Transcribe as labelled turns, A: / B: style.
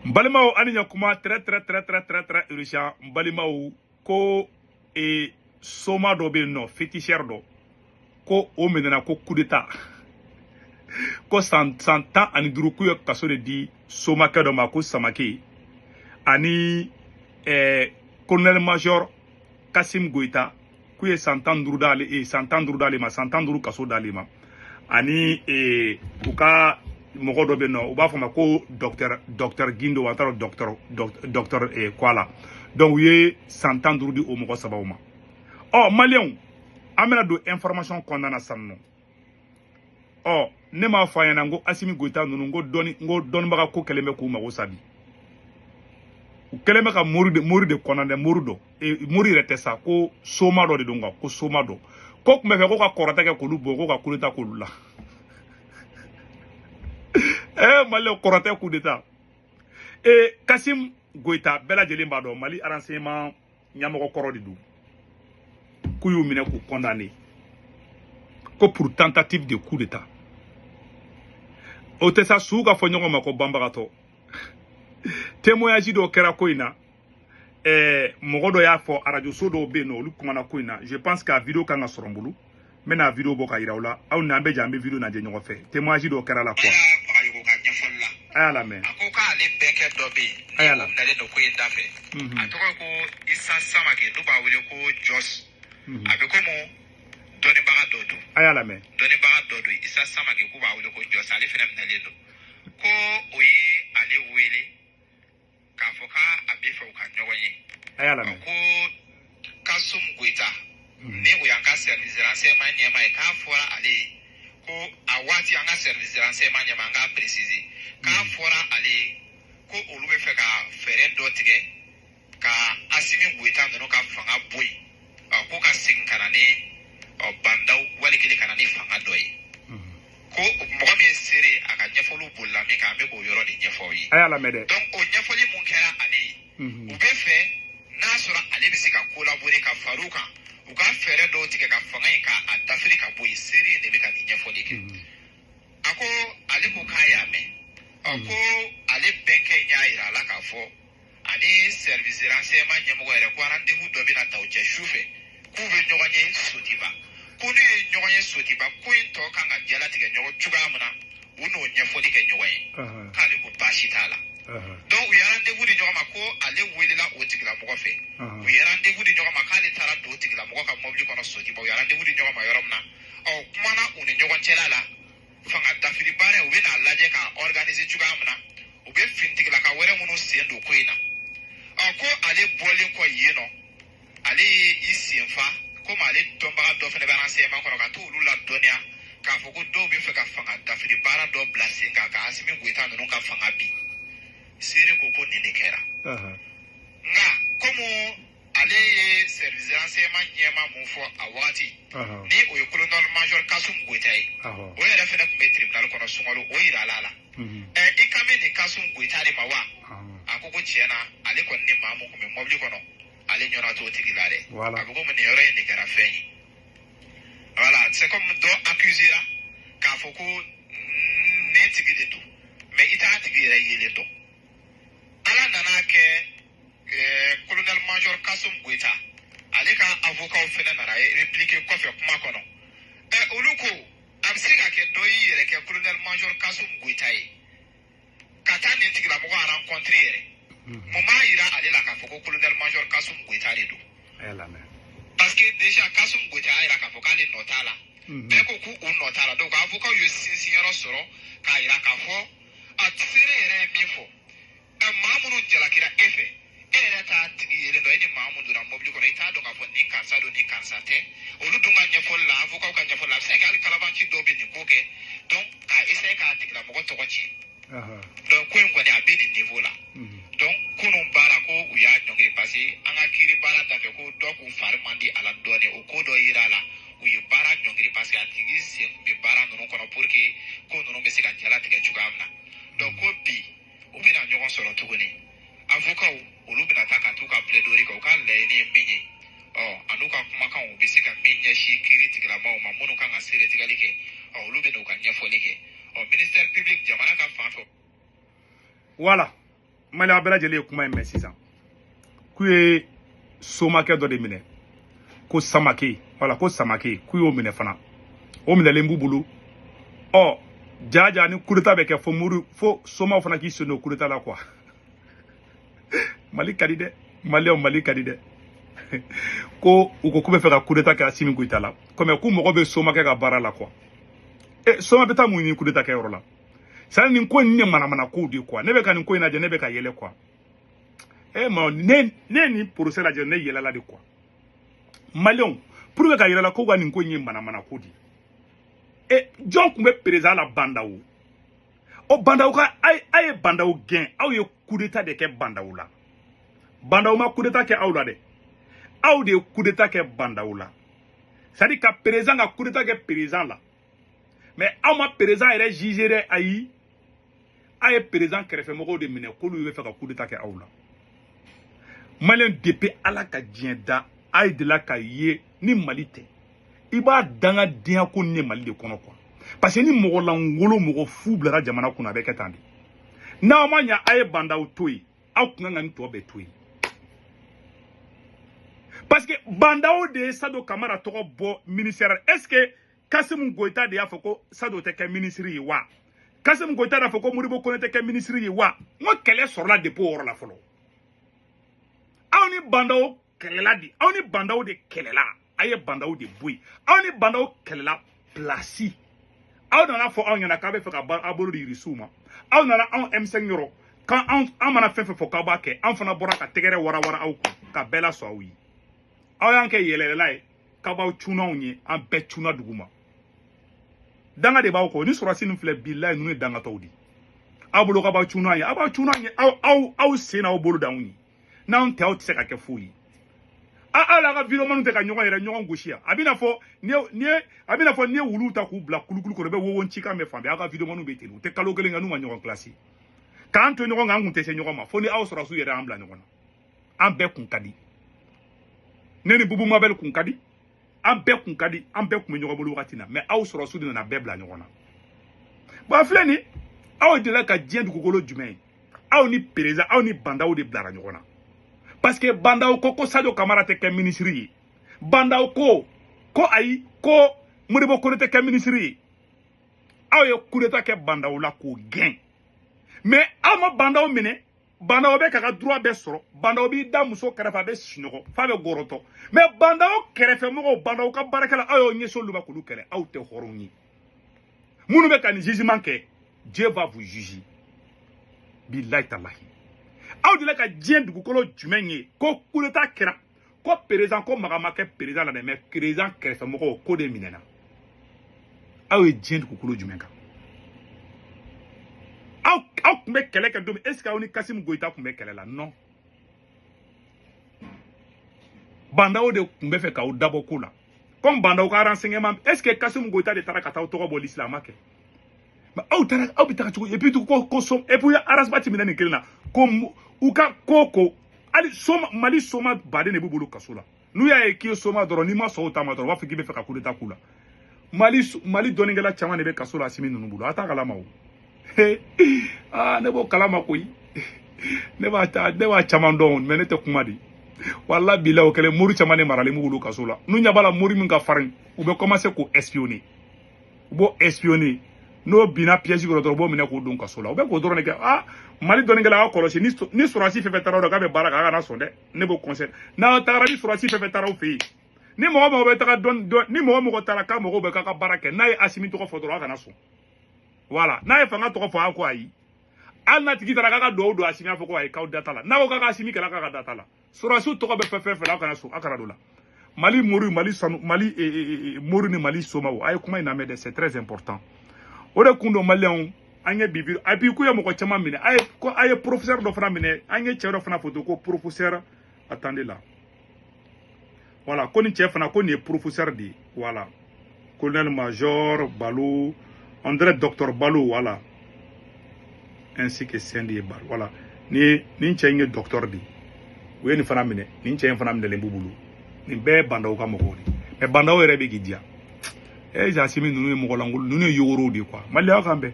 A: N balimaw, ani ɲakuma. Très très très très très très urgent, n balimaw, ko soma dɔ bɛ yen nɔ, féticheur dɔ, ko o minɛna ko coup d'état, ko san 15 k'u ye kaso de di somakɛ dɔ ma, ko Samake ani colonel major Kasim Goïta, k'u ye san 15 d'ale, san 15 d'ale ma, san 15 kaso d'ale ma, ani u ka mɔgɔ dɔ bɛ yen nɔ, u b'a fɔ ma ko docteur Gindo, an t'a dɔn docteur ko a la. Donc u ye san 15 di o mɔgɔ sabaw ma. Ɔ, maliyɛnw, an bɛna don information kɔnɔna na sisan nɔ. Ɔ, ne m'a fɔ a ɲɛna n ko Asimi Goyita ninnu, n ko dɔnni, n ko dɔnnibaga ko kɛlen bɛ k'u mago sa bi. U kɛlen bɛ ka mori de kɔnɔ dɛ, mori dɔ, mori yɛrɛ tɛ sa, ko soma dɔ de don quoi, ko soma dɔ ko tun bɛ fɛ ko ka kɔrɔtɛ kɛ k'olu bɔ, ko ka coup d'état k'olu la. Maliyɛn, kɔrɔtɛ coup d'état. Kasim Goyita, bɛɛ lajɛlen b'a dɔn, Mali renseignement ɲɛmɔgɔ kɔrɔ de don, k'u y'u minɛ k'u condamné ko pour tentative de coup d'état. O tɛ sa, su ka fɔ ɲɔgɔn ma ko banbagatɔ. Témoignage dɔw kɛra ko in na. Mɔgɔ dɔ y'a fɔ, arajo so dɔw bɛ yen nɔ, olu kumana ko in na. Je pense que a vidéo kan ka sɔrɔ n bolo, n bɛna vidéo bɔ ka yira aw la. Aw ni an bɛ jɛ, an bɛ vidéo lajɛ ɲɔgɔn fɛ. Témoignage dɔw kɛra la quoi.
B: Bagayogo ka ɲɛfɔli la.
A: A y'a lamɛn.
B: A ko k'ale bɛnkɛ dɔ bɛ yen.
A: A y'a
B: ni
A: la.
B: o minɛlen don ko in da fɛ. A tɔgɔ ko Isa Samake, n'u b'a wele ko Jos. A bɛ komi dɔnnibaga dɔ don.
A: A y'a lamɛn.
B: Dɔnnibaga dɔ don, Isa Samake, k'u b'a wele ko Jos, ale fana minɛlen don. Ko o ye ale wele k'a fɔ k'a bɛ fɛ u ka ɲɔgɔn ye.
A: A y'a lamɛn.
B: Ko Kasum Goyita, ni o y'an ka service renseignement ɲɛmaa ye, k'a fɔra ale ye ko a waati an ka service renseignement ɲɛmaa, an k'a préciser, k'a fɔra ale ye ko olu bɛ fɛ ka fɛɛrɛ dɔ tigɛ ka Asimi Goyita ninnu ka fanga bɔ yen, ko ka segin ka na ni Bandaw wali kelen ka na ni fanga dɔ ye. Ko mɔgɔ min ye seere, a ka ɲɛfɔliw bolila min kan, an bɛ k'o yɔrɔ de ɲɛfɔ aw ye.
A: A y'a lamɛn dɛ.
B: Donc o ɲɛfɔli mun kɛra ale ye, u bɛ fɛ n'a sɔrɔ ale bɛ se ka collaborer ka far'u kan, u ka fɛɛrɛ dɔw tigɛ ka fanga in k'a dafiri ka bɔ yen. Seere in de bɛ ka nin ɲɛfɔli kɛ. A ko ale ko k'a y'a mɛn. Ɔ, ko ale bɛnkɛ in y'a yira a la k'a fɔ ani service renseignement ɲɛmɔgɔ yɛrɛ ko rendez-vous dɔ bɛna ta u cɛ su fɛ, k'u bɛ ɲɔgɔn ye Sotiba, ko n'u ye ɲɔgɔn ye Sotiba, ko in tɔ kan ka jalatigɛ ɲɔgɔn cogoya min na, u n'o ɲɛfɔli kɛ ɲɔgɔn ye. K'ale ko baasi t'a la. Donc u ye rendez-vous di ɲɔgɔn ma, ko ale welela o tigilamɔgɔ fɛ. U ye rendez-vous di ɲɔgɔn ma, k'ale taara don o tigilamɔgɔ ka mɔbili kɔnɔ Sotiba, u ye rendez-vous di ɲɔgɔn ma yɔrɔ min na, ɔ, kumana u ni ɲɔgɔn cɛla la, fanga dafiri baara in, u bɛ n'a lajɛ k'a organiser cogoya min na, u bɛ finitigilaka wɛrɛ minnu sen don ko in na. Ɔ, ko ale bɔlen kɔ yen nɔ, ale ye i sen fa komi ale dɔnbaga dɔ fana bɛ renseignement kɔnɔ, ka t'olu ladɔnniya k'a fɔ ko dɔw bɛ fɛ ka fanga dafiri baara dɔ bila sen kan ka Asimi Goyita ninnu ka fanga bin. Seere ko ko nin de kɛra. Nka komi ale ye service renseignement ɲɛmaa mun fɔ a wagati, ni o ye colonel major Kasum Goyita ye, o yɛrɛ fana tun bɛ tribunal kɔnɔ sunkalo, o yira la. Ɛ, i kan bɛ nin Kasum Goyita de ma wa? A ko ko tiɲɛ na, ale kɔni ni maa mun tun bɛ mɔbili kɔnɔ, ale ɲɔna t'o tigi la dɛ. A bɛ komi nin yɔrɔ in de kɛra fɛn ye. Voilà, c'est comme dɔ accusera k'a fɔ ko nin tigi de don, mais i t'a tigi yɛrɛ yelen dɔn. Ala nana kɛ, colonel major Kasum Goyita, ale ka avocat fɛnɛ nana répliquer kɔfɛ kuma kɔnɔ. Olu ko a bɛ se ka kɛ dɔ y'i yɛrɛ kɛ colonel major Kasum Goyita ye ka taa nin tigilamɔgɔ rencontrer yɛrɛ. Mun b'a yira ale la k'a fɔ ko colonel major Kasum Goyita de don?
A: A y'a lamɛn.
B: Parce que déjà Kasum Goyita y'a yira k'a fɔ k'ale nɔ t'a la. Bɛɛ ko k'u nɔ t'a la. Donc avocat ye sinsin yɔrɔ sɔrɔ k'a yira k'a fɔ a seere yɛrɛ ye min fɔ, maa minnu jalakira e fɛ, e yɛrɛ t'a tigi yelen dɔn. E ni maa mun donna mobili kɔnɔ, i t'a dɔn k'a fɔ nin karisa don, nin karisa tɛ. Olu dun ka ɲɛfɔli la, avocat ka ɲɛfɔli la, a bɛ se ka kɛ hali kalabanci dɔw bɛ nin ko kɛ, donc k'a essayer k'a tigilamɔgɔ tɔgɔ tiɲɛ. Donc ko in kɔni a bɛ nin niveau la. Donc kunun baara ko u y'a ɲɔngiri, parce que an ka kiiri baara dafɛ, ko dɔ k'u fari man di a la dɔɔnin, o ko dɔ yira a la, u ye baara ɲɔngiri parce que a tigi sen tun bɛ baara ninnu kɔnɔ pour que ko ninnu bɛ se ka jalatigɛ cogoya min na. Donc ko bi u bɛna ɲɔgɔn sɔrɔ tuguni, avocat olu bɛna taa ka t'u ka plaidoirie kɛ, u ka laɲini ye min ye, ɔ, an'u ka kumakanw, u bɛ se ka min ɲɛsin kiiri tigilamaw ma minnu kan ka seere tigɛli kɛ, ɔ, olu bɛ n'u ka ɲɛfɔli kɛ. Ɔ, ministère public, jamana ka fan fɛ.
A: Voilà. Mali bɛɛ lajɛlen ye kuma in mɛn sisan k'u ye somakɛ dɔ de minɛ ko Samake, wala ko Samake, k'u y'o minɛ fana, o minɛlen b'u bolo. Ɔ jaja ni coup d'état bɛ kɛ fo muru fo somaw fana k'i sen don coup d'état la quoi. Mali ka di dɛ, maliyɛnw, Mali ka di dɛ. Ko u ko k'u bɛ fɛ ka coup d'état kɛ Assimi Goïta la, komi k'u mago bɛ somakɛ ka baara la quoi. E soma bɛ taa mun ɲini coup d'état kɛ yɔrɔ la? C'est nin ko in ye manamana kow de quoi. Ne bɛ ka nin ko in lajɛ, ne bɛ ka yɛlɛ quoi. E ma ne ne nin procès lajɛ, ne yɛlɛla de quoi. Maliyɛnw, pour que ka yɛlɛ la ko ka nin ko in ye manamana ko de. E jɔn tun bɛ président la? Bah N'Daw. O Bah N'Daw ka a ye Bah N'Daw gɛn, aw ye coup d'état de kɛ Bah N'Daw la. Bah N'Daw ma coup d'état kɛ aw la dɛ, aw de ye coup d'état kɛ Bah N'Daw la. C'est à dire ka président ka coup d'état kɛ président la, mais aw ma président yɛrɛ jugé dɛ. Ayi, a ye président kɛrɛfɛmɔgɔw de minɛ k'olu bɛ fɛ ka coup d'état kɛ aw la. Maliyɛn, depuis Ala ka diɲɛ da, a ye delila ka ye ni Mali tɛ, i b'a dangadenya ko nin ye Mali de kɔnɔ quoi. Parce que ni mɔgɔ lankolon, mɔgɔ fu bilara jamana kunna, a bɛ kɛ tan de. N'aw ma ɲa, a ye Bah N'Daw to yen, aw kun kan ka nin tɔ bɛɛ to yen, parce que Bah N'Daw de ye Sadio Kamara tɔgɔ bɔ ministère. Est ce que Kasimu Goïta de y'a fɔ ko Sadio tɛ kɛ ministre ye wa? Kasimu Goïta y'a fɔ ko Modibo Kone tɛ kɛ ministre ye wa? N ko kɛlɛ sɔrɔla depuis o yɔrɔ la fɔlɔ. Aw ni Bah N'Daw kɛlɛla de, aw ni Bah N'Daw de kɛlɛla. A ye Bah N'Daw de bɔ yen, aw ni Bah N'Daw kɛlɛla place. Aw nana fɔ anw ɲɛna k'a bɛ fɛ ka aw bolo di irisiw ma. Aw nana anw M5 yɔrɔ k'an an mana fɛn fɛn fɔ k'aw b'a kɛ. An fana bɔra ka tɛgɛrɛ warawara aw kun ka bɛɛ lasɔn aw ye. Aw y'an kɛ yɛlɛyɛlɛla ye k'aw b'aw cunna anw ye, an bɛɛ cunna dugu ma. Danga de b'aw kɔ ni sɔrɔsi ninnu filɛ, bilayi, ninnu ye dangatɔw de. Aw bolo k'aw b'aw cunna an ye, aw b'aw cunna an ye, aw sen n'aw bolo d'anw ye. N'anw tɛ, aw tɛ se ka kɛ foyi ye. A aw ka vidéoman tɛ ka ɲɔgɔn yɛrɛ ɲɔgɔn gosi yan. A bɛna fɔ ni ye, a bɛna fɔ n'i ye wuluw ta k'u bila kulukulu kɔnɔ, i bɛ wo cikan mɛn fan bɛɛ. Aw ka vidéoman bɛ ten, u tɛ kalo kelen kɛ n'u ma ɲɔgɔn kilasi. K'an to ɲɔgɔn kan, an kun tɛ se ɲɔgɔn ma fo ni aw sɔrɔsiw yɛrɛ y'an bila ɲɔgɔn na. An bɛɛ kun ka di, ne ni Bubu Mabɛli kun ka di, an bɛɛ kun ka di, an bɛɛ kun bɛ ɲɔgɔn bolo wagati na, mais aw sɔrɔsiw de nana bɛɛ bila ɲɔgɔn na. Bon, a filɛ nin, aw delila ka diɲɛ dugukolo jumɛn ye? Aw ni président, aw ni Bah N'Daw de bilara ɲɔgɔn na, parce que Bah N'Daw ko ko Sadio Kamara tɛ kɛ ministre ye. Bah N'Daw ko ko ayi, ko Modibo Kone tɛ kɛ ministre ye. Aw ye coup d'état kɛ Bah N'Daw la k'o gɛn, mais aw ma Bah N'Daw minɛ. Bah N'Daw bɛ k'a ka droit bɛɛ sɔrɔ. Bah N'Daw b'i da muso kɛrɛfɛ, a bɛ sunɔgɔ f'a bɛ gɔrɔtɔ, mais Bah N'Daw kɛrɛfɛmɔgɔw, Bah N'Daw ka baarakɛla, aw y'aw ɲɛsin olu ma k'olu kɛlɛ. Aw tɛ hɔrɔnw ye. Minnu bɛ ka nin jugement kɛ, Dieu va vous juger, bilahi talahi. Aw delila ka diɲɛ dugukolo jumɛn ye ko coup d'état kɛra, ko président ko maga ma kɛ président la dɛ, mais président kɛrɛfɛmɔgɔw ko de minɛna? Aw ye diɲɛ dugukolo jumɛn kan? Aw tun bɛ kɛlɛ kɛ don min, est ce que aw ni Kasimu Goyita tun bɛ kɛlɛ la? Non, Bah N'Daw de tun bɛ fɛ k'aw dabɔ ko la. Comme Bah N'Daw ka renseignement, est ce que Kasimu Goyita de taara ka taa aw tɔgɔ bɔ liste la? A ma kɛ. Mais aw taara, aw bɛ taga cogo? Et puis ko so, et puis Ras Bath minɛ nin kelen na ko u ka ko hali soma, Mali soma baden de b'u bolo kaso la. N'u y'a ye k'i ye soma dɔrɔn, n'i ma sɔn o ta ma dɔrɔn, u b'a fɔ k'i bɛ fɛ ka coup d'état k'u la. Mali dɔnnikɛla caman de bɛ kaso la Asimi ninnu bolo. A t'a kalama o. Aa, ne b'o kalama koyi. Ne b'a caman dɔn, mais ne tɛ kuma de. Wala bila o kɛlen, mori caman de maralen b'u bolo kaso la. N'u ɲɛ b'a la mori min ka farin, u bɛ commencer k'o espionner, u b'o espionner. N'o binna piège kɔnɔ dɔrɔn, u b'o minɛ k'o don kaso la. U bɛ k'o dɔrɔn de kɛ. Ah, Mali dɔnnikɛla, aw kɔlɔsi. Ni sɔrɔdasi fɛn fɛn taara o la k'a bɛ baara kɛ, a kana sɔn dɛ. Ne b'o conseil. N'aw tagara, ni sɔrɔdasi fɛn fɛn taara aw fɛ yen, ni mɔgɔ mɔgɔ bɛ taga dɔn dɔn, ni mɔgɔ mɔgɔ taara k'a mɔgɔw bɛ k'a ka baara kɛ, n'a ye Asimi tɔgɔ fɔ dɔrɔn, a kana sɔn. Voilà, n'a ye fanga tɔgɔ fɔ, a ko ayi. Hali n'a tigi taara k'a ka duwawu don Asimi, a fɔ ko ayi, k'aw da t'a la. N'a ko k'a ka Asimi kɛlɛ, k'a ka da t'a la. Sɔrɔdasiw tɔgɔ bɛ fɛn fɛn fɛ, aw kana sɔn, aw kana don la. Mali mori, Mali sanu, Mali mori ni Mali somaw, a ye kuma in lamɛn dɛ, c'est très important. O de kun don, maliyɛnw, an ye bi et puis k'u ye mɔgɔ caman minɛ. A ye ko a ye professeur dɔ fana minɛ. An ye cɛ dɔ fana photo ko professeur, attendez là, voilà, ko nin cɛ fana, ko nin ye professeur de ye. Voilà, colonel major Balo, on dirait docteur Balo, voilà, ainsi que Sendi Balo. Voilà, ni nin cɛ in ye docteur de ye. U ye nin fana minɛ. Nin cɛ in fana minɛlen b'u bolo. Nin bɛɛ ye Bah N'Daw ka mɔgɔw de, mais Bah N'Daw yɛrɛ bɛ k'i diya. Eh, Asimi ninnu ye mɔgɔ lankolon, ninnu ye yogorow de ye quoi. Maliyɛnw, kan bɛn.